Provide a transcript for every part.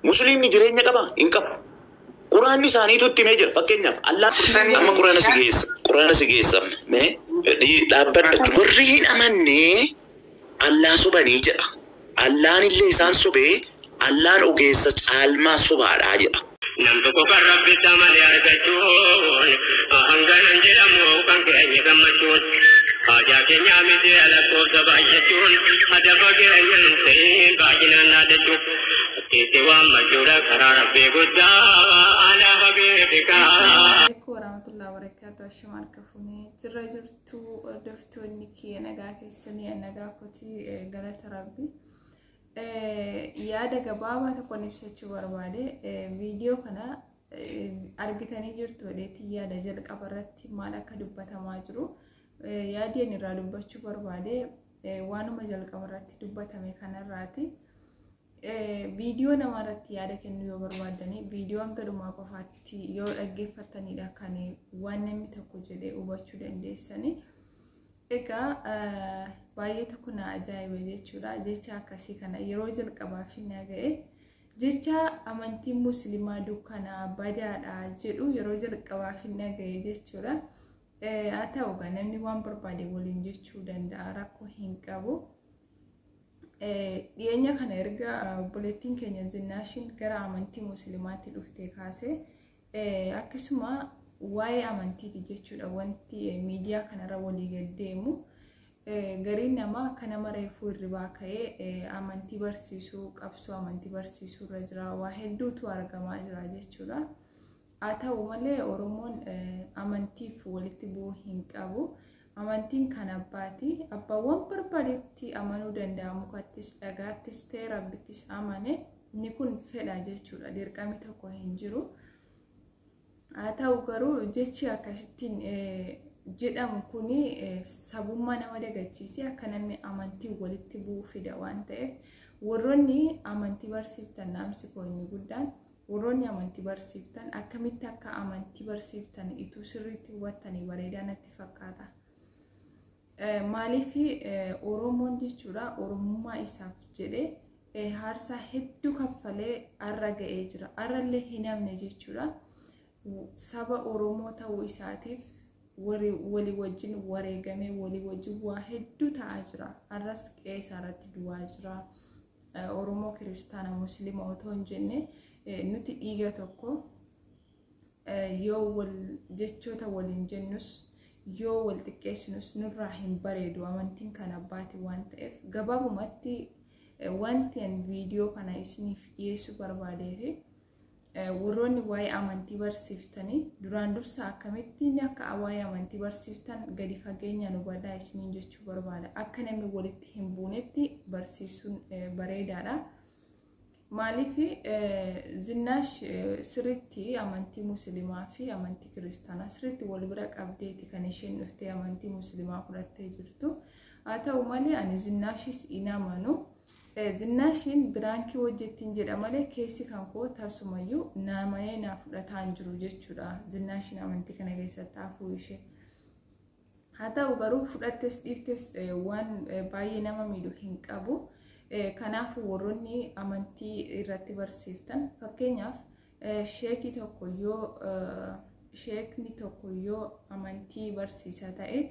Musliimni jireenya qabaa? Hin qabu. Quraanni isaaniitu itti himee jira. Fakkeenyaaf Allaan amma quraana si geessa. Quraana si geessa. Mee dhaabbadha. Warri hin amanne Allaa sobanii jedha. Allaan illee isaan sobee Allaan ogeessa caalmaa sobaadha jedha. Nam tokko kan Rabbitti amane argachuun hangana hin jedhamu kan keenya gammachuun haajaa keenyaa miti lakkoofsa baay'achuun adaba keenya hin ta'in baay'inaan dhaadachuun itti waammachuudha karaa Rabbii guddaa alaa habiibika. Assalamualaikum warahmatullahi wabarakatuh. Ashama harka fuunee jirra jirtu hordoftoonni kiyya nagaa keessanii nagaa kootii galata rabbi. Yaada gabaabaa tokkoon ibsachuu barbaade viidiyoo kana argitanii jirtu jedheetiin yaada jalqaba irratti maal akka dubbatamaa jiru yaadi ani irraa dubbachuu barbaade waanuma jalqaba irratti dubbatame kanarraati. Viidiyoo namaa irratti yaada kennuu yoo barbaaddanii viidiyoo hanga dhumaa qofaatti yoo dhaggeeffattanidha kan waan namni tokko jedhee hubachuu dandeessanii. Egaa baay'ee tokko na ajaa'ibe jechuudha. Jecha akkasii kana yeroo jalqabaaf na ga'e. Jecha amantiin musliimaa dukkanaa badaadha jedhu yeroo jalqabaaf na ga'e jechuudha. Haa ta'u egaa namni waan barbaade waliin jechuu danda'a rakkoo hin qabu. Dhiyeenya kana erga obboleettiin keenya Zinnaashiin gara amantii musliimaatti dhuftee kaasee akkasuma waa'ee amantiiti jechuudha wanti miidiyaa kanarra walii gad deemu. Gariin namaa akka nama reefuu hirribaa ka'ee amantii barsiisuu qabsoo amantii barsiisuu irra jira waa hedduutu argamaa jira jechuudha. Haa ta'u malee Oromoon amantiif walitti bu'uu hin qabu. Amantiin kan abbaati. Abbaan waan barbaadetti amanuu danda'a. Mukattis, dhagaattis ta'e rabbittis amane. Inni kun fedha jechuudha. Dirqami tokko hin jiru. Haa ta'u garuu jechi akkasittiin jedhamu kuni sabummaa nama dagachiisee akka namni amantiin walitti bu'uu fida waan ta'eef warroonni amantii barsiiftan dhaamsi koo inni guddaan Warroonni amantii barsiiftan akkamitti akka amantii barsiiftan ituu sirriitti hubattanii bareedaa natti fakkaata. Maaliif Oromoon jechuudha Oromummaa isaaf jedhee haarsaa hedduu kaffalee har'a ga'ee jira. Har'allee hin hafne jechuudha. Saba Oromoo ta'uu isaatiif walii wajjin wareegamee walii wajjin waa hedduu ta'aa jira. Har'as qe'ee isaarratti du'aa jira. Oromoo kiristaana musliima otoo hin jenne nuti dhiiga tokko yoo wal jechoota waliin jennus yoo wal xiqqeessinus nurraa hin bareedu amantiin kan abbaati waan ta'eef gabaabumatti wanti an viidiyoo kana isiniif dhiyeessuu barbaadee fi Warroonni waa'ee amantii barsiiftanii duraan dursa akkamittiin akka waa'ee amantii barsiiftan gadi fageenyaan hubadhaa isiniin jechuu barbaada. Akka namni walitti hin buunetti barsiisuun bareedaadha. Maaliif Zinnaash sirriitti amantii musliimaa fi amantii kiristaanaa sirriitti wal bira qabdeeti kan isheen dhuftee amantii musliimaa fudhattee jirtu. Haa ta'u malee ani Zinnaashis hin amanu. Zinnaashiin biraankii hojjettiin jedha malee keessi kan koo tasumayyuu naamanee naa fudhataa hin jiru jechuudha. Zinnaashiin amantii kana keessatti hafuu ishee. Haa ta'u garuu fudhattes dhiiftes waan baay'ee nama miidhu hin qabu. Kanaafuu warroonni amantii irratti barsiiftan fakkeenyaaf sheekii tokko yoo sheekni tokko yoo amantii barsiisa ta'e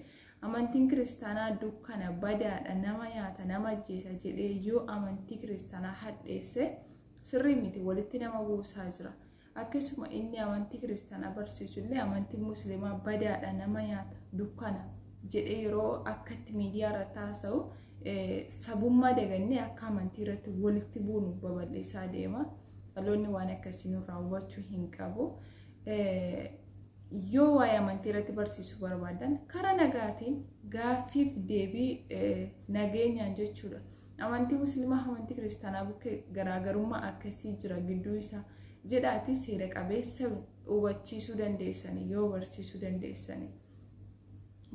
amantiin kiristaanaa dukkana badaadha nama nyaata nama ajjeesa jedhee yoo amantii kiristaanaa hadheesse sirrii miti walitti nama buusaa jira. Akkasuma inni amantii kiristaanaa barsiisu illee amantiin musliimaa badaadha nama nyaata dukkana jedhee yeroo akkatti miidiyaa irratti haasa'u sabummaa dagannee akka amantii irratti walitti buunu babal'isaa deema. Dhaloonni waan akkasii nurraa hubachuu hin qabu. Yoo waa'ee amantii irratti barsiisuu barbaadan karaa nagaatiin gaaffiif deebii nageenyaan jechuudha. Amantii musliimaa amantii kiristaanaa bukkee garaagarummaa akkasii jira gidduu isaa jedhaati seera qabeessa hubachiisuu dandeessanii yoo barsiisuu dandeessanii.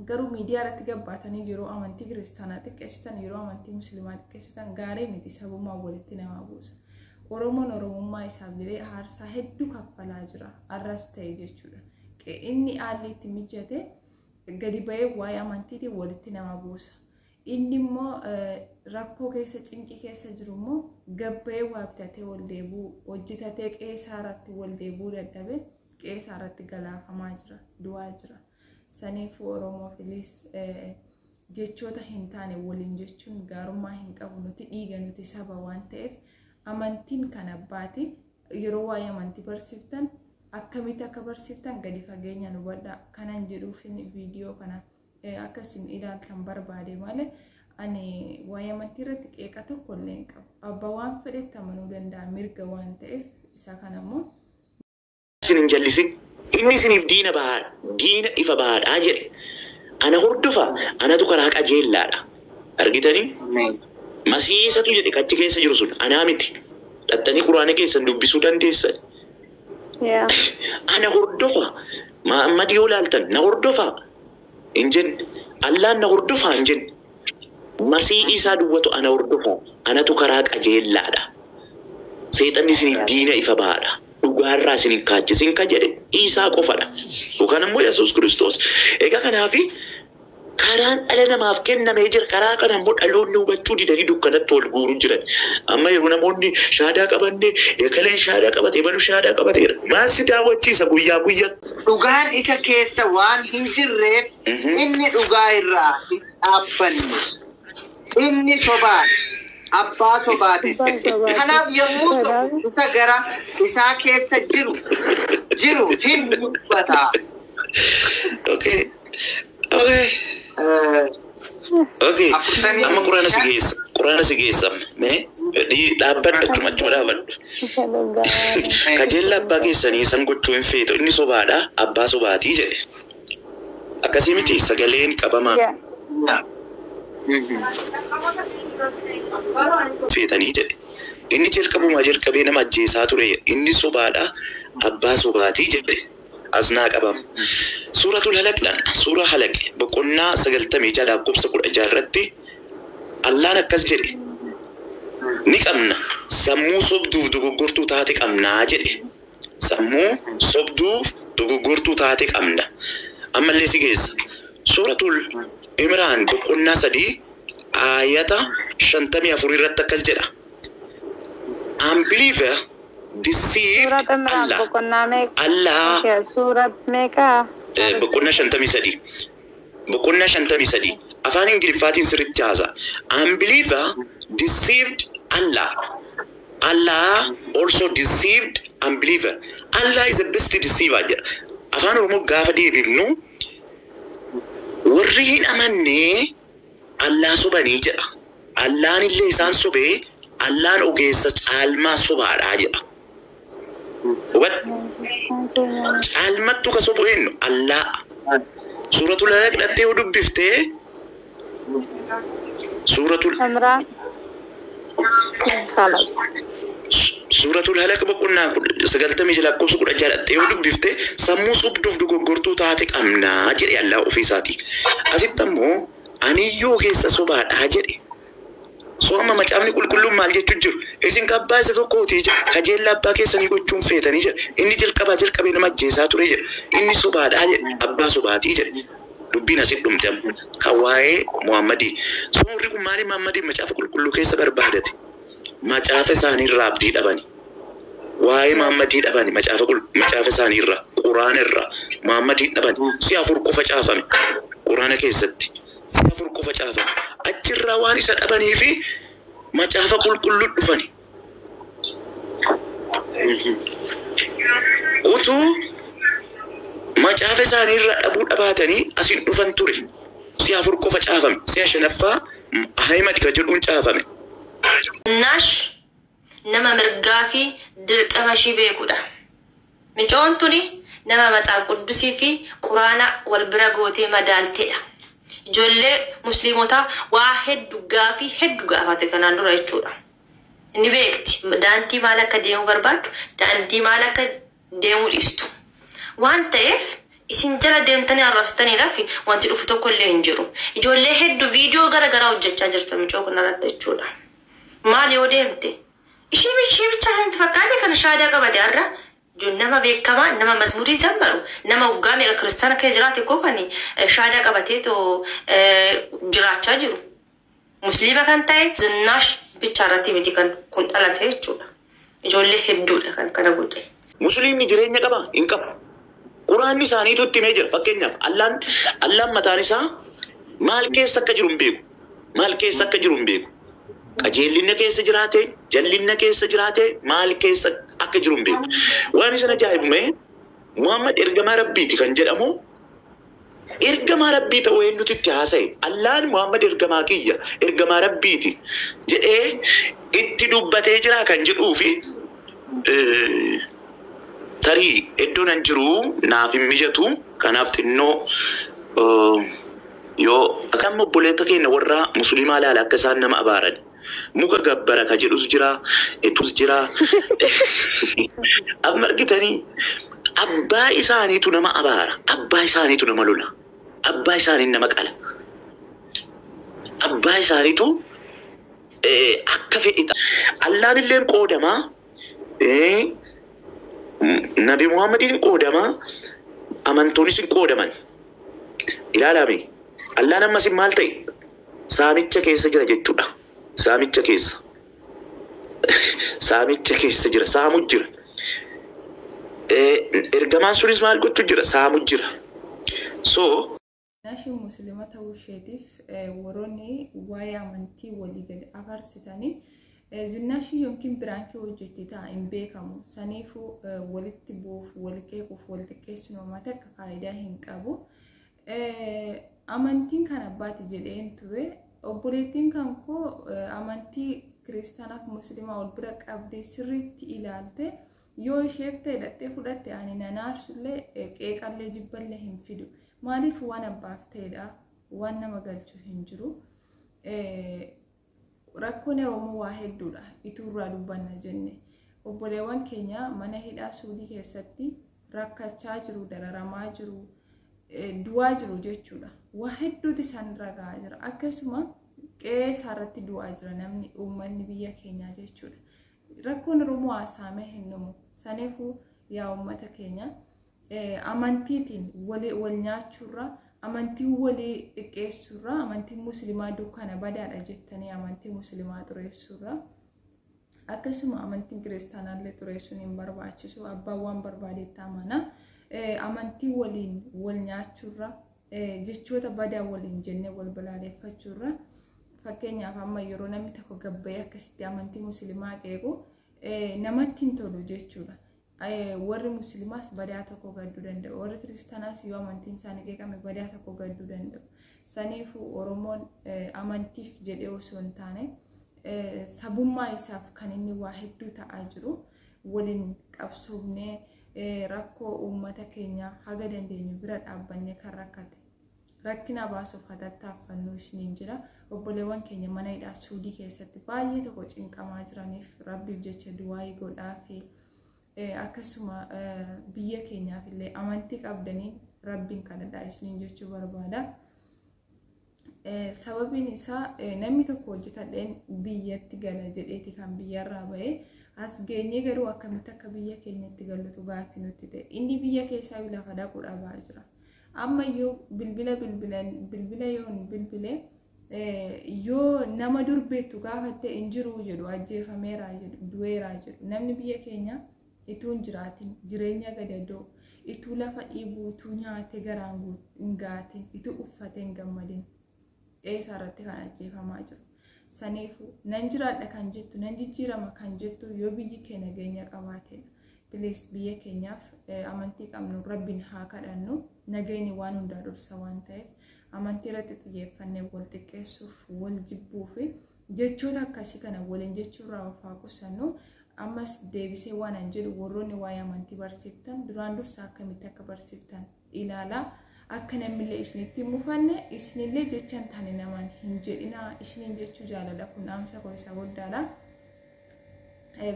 Garuu miidiyaa irratti gabbaatanii yeroo amantii kiristaanaa xiqqeessitan yeroo amantii musliimaa xiqqeessitan gaarii miti sabummaa walitti nama buusa. Oromoon oromummaa isaaf jedhee aarsaa hedduu kaffalaa jira. Arras ta'e jechuudha. Inni haalli itti mijate gadi ba'ee waa'ee amantiitiin walitti nama buusa. Inni immoo rakkoo keessa, cinqii keessa jiru immoo gabbayee waa bitatee wal deebuu, hojjetatee qe'ee isaa irratti wal deebuu dadhabe, qe'ee isaa irratti galaafamaa jira, du'aa jira. Saniifuu Oromoo, please, jechoota hin taane waliin jechuun gaarummaa hin qabu. Nuti dhiiga, nuti saba waan ta'eef amantiin kan abbaati. Yeroo waa'ee amantii barsiiftan akkamitti akka barsiiftan gadi fageenyaan hubadhaa kanan jedhuufin viidiyoo kana akka isin ilaaltan barbaade malee ani waa'ee amantii irratti qeeqa tokko illee hin qabu. Abbaa waan fedhetti amanuu danda'a, mirga waan ta'eef isa kana immoo. Isin hin jallisin. Inni isiniif diina bahaa, diina ifa bahaadhaa jedhe. Ana hordofa, anatu karaa qajeellaadha. Argitanii? Masiisatu jedhe kachi keessa jiru sun anaa miti. Dhattanii quraana keessan dubbisuu dandeessan. Ana hordofa. Muhammad yoo laaltan na hordofa hin jenne. Allaan na hordofa hin jenne. Masii isaa duwwatu ana hordofa. Anatu karaa qajeellaadha. Seexanni isiniif diina ifa bahaadha. Dhugaarraa isin hin kaachisin ka jedhe Isaa qofadha. Yookaan immoo Yesuus Kiristoos. Egaa kanaafi karaan dhala namaaf kennamee jira. Karaa kana immoo dhaloonni hubachuu didanii dukkanatti wal guuruu jiran. Amma yeroo namoonni shaadaa qabanne, ekaleen shaadaa qabate, balu shaadaa qabateera. Maal si daawwachiisa guyyaa guyyaa? Dhugaan isa keessa waan hin jirreef inni dhugaa irraa hin dhaabbanne. Inni sobaan abbaa sobaatis. Kanaaf yommuu sobu isa gara isaa keessa jiru hin dubbata. Okay. Okay. 40 Amma quraana si geessa. Quraana si geessa. Mee dhaabbadhu, achuma achuma dhaabbadhu. Kajeella abbaa keessanii san gochuu hin feetu. Inni sobaadha. Abbaa sobaatii jedhe. Akkasii miti sagaleen qabamaa feetanii jedhe. Inni jalqabumaa jalqabee nama ajjeesaa ture. Inni sobaadha. Abbaa sobaatii jedhe. Asnaa qabama. Suuratul Halaqdhaan, suura Halaq boqonnaa 96 lakkoofsa 16 irratti Allaan akkas jedhe. Ni qabna, sammuu sobduuf dogoggortuu taate qabnaa jedhe. Sammuu sobduuf dogoggortuu taate qabna. Ammallee si geessa. Suuratul Imraan boqonnaa 3 aayata 54 irratti akkas jedha. Unbeliever deceived Suurat Imraan Allah. boqonnaa meeqa? Allah. Suurat meeqa? Boqonnaa 53. Boqonnaa 53. Afaan Ingiliffaatiin sirriitti haasa. Unbeliever deceived Allah. Allah also deceived unbeliever. Allah is the best deceiver jedha. Afaan Oromoo gaafa deebifnu, warri hin amanne Allaa sobanii jedha. Allaan illee isaan sobee, Allaan ogeessa caalmaa sobaadhaa jedha. Hubadhu. Caalmattu ka sobu eenyu? Allaa. Suuratul Alaq dhattee yoo dubbiftee, suuratul Imraan. خلاص. Suuratul Halaq boqonnaa 96 lakkoofsa 16 dhattee yoo dubbifte, sammuu sobduuf dogoggortuu taate qabnaa jedhe Allaa ofiisaati. Asitti ammoo aniyyoo keessa sobaadhaa jedhe. So amma Macaafni Qulqulluun maal jechuu jiru? Isin ka abbaa isa tokkooti jedha. Kajeella abbaa keessanii gochuun feetanii jedha. Inni jalqabaa jalqabee nama ajjeesaa ture jedha. Inni sobaadhaa jedhe. Abbaa sobaatii jedhe. Dubbiin asitti dhumte amma. Kan waa'ee Muhammadii. So warri kun maaliif Muhammadiin Macaafa Qulqulluu keessa barbaadate? Macaafa isaaniirraa abdii dhabani. Waa'ee Muhammadii dhabani macaafa isaaniirraa, Quraana irraa Muhammadii dhabani. Si'a afur qofa caafame Quraana keessatti. Si'a afur qofa caafame. Achirraa waan isa dhabanii fi Macaafa Qulqulluu dhufani. Utuu macaafa isaaniirraa dhabuu dhabaatanii asin dhufan ture. Si'a afur qofa caafame. Si'a shanaffaa Ahimad ka jedhuun caafame. Naash nama mirgaa fi dirqama ishii beekudha. Micoon tuni nama Matsaaf Quddusii fi Quraana wal bira gootee madaaltedha. Ijoollee musliimotaa waa hedduu gaafii hedduu gaafate kanaan dura jechuudha. Inni beekti daandii maal akka deemuu barbaaddu, daandii maal akka deemuu dhiistu. Waan ta'eef isin jala deemtanii arrabsitaniidhaaf wanti dhufu tokko illee hin jiru. Ijoollee hedduu viidiyoo gara garaa hojjechaa jirtu micoo kanarratti jechuudha. Maal yoo deemte? Ishee bichaa kan fakkaate kan shaadaa qabate har'a nama beekamaa, nama masmurii zammaru, nama waggaa meeqa kiristaana keessa jiraate koo kan shaadaa qabatee too jiraachaa jiru. Musliima kan ta'e Zinnaash bicha irratti miti kan kun dhalate jechuudha. Ijoollee hedduudha kan kana godhe. Musliimni jireenya qaba hin qabu. Quraanni isaaniitu itti himee jira. Fakkeenyaaf Allaan mataan isaa maal keessa akka jiru hin beeku. Maal keessa akka jiru hin beeku. Qajeellinna keessa jiraate, jallinna keessa jiraate, maal keessa akka jiru hin beeku. Waan isin ajaa'ibume Muhammad ergamaa Rabbiiti kan jedhamu ergamaa Rabbii ta'uu eenyutu itti haasa'e? Allaan Muhammad ergamaa kiyya, ergamaa Rabbiiti jedhee itti dubbatee jira kan jedhuu fi tarii iddoon an jiru naaf hin mijatu, kanaaf xinnoo yoo akkam obboleetta keenya warra musliimaa ilaala akka isaan nama abaaran. Muka gabbara ka jedhus jira, etus jira. Amma argitanii abbaa isaaniitu nama abaara, abbaa isaaniitu nama lola, abbaa isaanii nama qala, abbaa isaaniitu akka fedhe ta'a. Allaan illeen qoodamaa, Nabi Muhammadiin qoodamaa, amantoonnis hin qoodaman. Ilaalame Allaan ammas maal ta'e? Saamicha keessa jira jechuudha. Saamicha keessa. Saamicha keessa jira. Saamu jira. Ergamaan sunis maal gochuu jira? Saamu jira. So Zinnaashiin Musliima ta'uu isheetiif warroonni waa'ee amantii walii gadi afarsitanii, Zinnaashii yookiin biraankii hojjetti ta'a, hin beekamu. Saniifuu walitti bu'uuf, wal qeequuf, wal xiqqeessuun homaa takka faayidaa hin qabu. Amantiin kan abbaati jedheen ture. Obboleettiin kan koo amantii kiristaanaaf musliimaa wal bira qabdee sirriitti ilaalte, yoo isheef ta'e dhattee fudhatte, ani nan aarsullee, qeeqallee, jibballee hin fidu. Maaliif? Waan abbaaf ta'edha. Waan nama galchu hin jiru. Rakkoon Oromoo waa hedduudha. Ituurraa dubbanna jenne. Obboleewwan keenya mana hidhaa Suudii keessatti rakkachaa jiru, dararamaa jiru, du'aa jiru jechuudha. Waa hedduutu isaan irra gahaa jira. Akkasuma qe'ee isaarratti du'aa jira namni, uummanni biyya keenyaa jechuudha. Rakkoon Oromoo haasaamee hin dhumu. Saniifuu yaa uummata keenya, amantiitiin wal nyaachuurra, amantii walii xiqqeessuurra, amantii musliimaa dukkana badaadha jettanii amantii musliimaa xureessuurra, akkasuma amantiin kiristaanaallee xureessuun hin barbaachisu. Abbaan waan barbaadetti amana. Amantii waliin wal nyaachuurra, jechoota badaa waliin jennee wal balaaleffachuurra, fakkeenyaaf amma yeroo namni tokko gabbayee akkasitti amantii musliimaa qeequ namatti hin tolu jechuudha. Warri musliimaas badaa tokko gadduu danda'u. Warri kiristaanaas yoo amantiin isaanii qeeqame badaa tokko gadduu danda'u. Saniifuu Oromoon amantiif jedhee osoo hin taane sabummaa isaaf kan inni waa hedduu ta'aa jiru. Waliin qabsoofnee rakkoo uummata keenyaa haga dandeenyu bira dhaabbannee kan rakkate rakkina baasuuf hatattaaffannu isiniin jira. Obboleewwan keenya mana hidhaa Suudii keessatti baay'ee tokko cinqamaa jiraniif Rabbiif jecha du'aayii godhaa fi akkasuma biyya keenyaaf illee amantii qabdaniin Rabbiin kadhadhaa isiniin jechuu barbaada. Sababiin isaa namni tokko hojjetadheen biyyatti gala jedheeti kan biyyarraa ba'e. As geenyee garuu akkamitti akka biyya keenyatti gallutu gaaffii nutti ta'e. Inni biyya keessaa lafa dhaqu dhabaa jira. Amma yoo bilbila bilbilan, bilbila yoon bilbile, yoo nama dur beektu gaafatte hin jiru jedhu, ajjeefameeraa jedhu, du'eeraa jedhu. Namni biyya keenya ituu hin jiraatin, jireenya gadadoo ituu lafa dhiibuu, ituu nyaatee garaan hin gaatin, ituu uffatee hin gammadin qe'ee irratti kan ajjeefamaa jiru. Saniifuu nan jiraadha kan jettu, nan jijjiirama kan jettu yoo biyyi kee nageenya qabaatedha. Please, biyya keenyaaf amantii qabnu Rabbiin haa kadhannu. Nageenyi waan hundaa dursa waan ta'eef, amantii irratti xiyyeeffannee wal xiqqeessuuf, wal jibbuu fi jechoota akkasii kana waliin jechuurraa of haa qusannu. Ammas deebisee waan an jedhu, warroonni waa'ee amantii barsiiftan duraan dursa akkamitti akka barsiiftan ilaalaa. Akka namnillee isinitti hin mufanne, isinillee jecha hin taane namaan hin jedhinaa isiniin jechuu jaaladha. Kun dhaamsa koo isa guddaadha.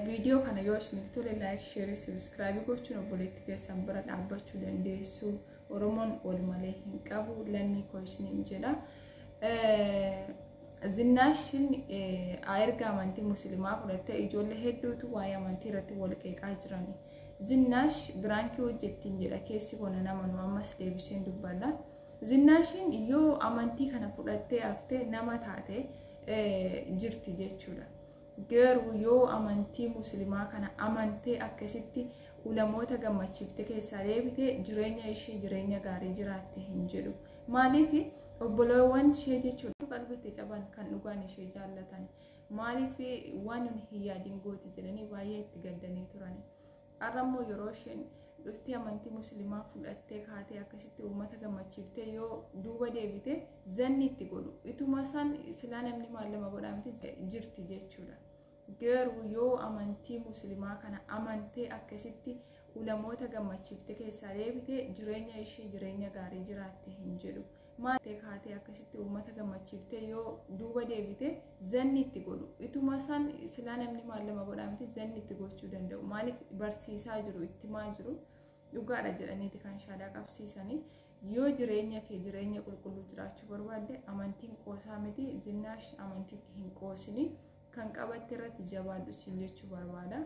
Viidiyoo kana yoo isinitti tole like, share, subscribe gochuun obboleettii keessan bira dhaabbachuu dandeessu. Oromoon wal malee hin qabu, lammii koo isiniin jedha. Zinnaashin erga amantii musliimaa fudhattee ijoollee hedduutu waa'ee amantii irratti wal qeeqaa jiran. Zinnaash biraankii hojjettiin jedha, keessi kona nama nu ammas deebiseen dubbadha. Zinnaashin yoo amantii kana fudhattee haftee nama taate jirti jechuudha. Garuu yoo amantii musliimaa kana amantee akkasitti ulamoota gammachiifte keessaa deebite, jireenya ishee jireenya gaarii jiraatte hin jedhu. Maaliif obboleewwan ishee jechuudha qalbiitti caban kan dhugaan ishee jaallatan, maaliif waan nun hin yaadin gooti jedhanii baay'ee itti gaddanii turan. Har'a immoo yeroo isheen dhuftee amantii musliimaa fudhattee kaatee akkasitti uummata gammachiiftee yoo duuba deebite, zanni itti godhu. Ituma isaan silaa namni maallama godhaa miti jirti jechuudha. Garuu yoo amantii musliimaa kana amantee akkasitti ulamoota gammachiifte keessaa deebite, jireenya ishee jireenya gaarii jiraatte hin jedhu. Maal kaatee akkasitti uummata gammachiiftee yoo duuba deebite, zanni itti godhu. Ituma isaan silaa namni maallama godhaa miti zanni itti gochuu danda'u. Maaliif barsiisaa jiru, itti himaa jiru, dhugaadha jedhaniiti kan shaadaa qabsiisanii. Yoo jireenya kee jireenya qulqulluu jiraachuu barbaadde, amantiin qoosaa miti. Zinnaash, amantiitti hin qoosini, kan qabatte irratti jabaadhu siin jechuu barbaada.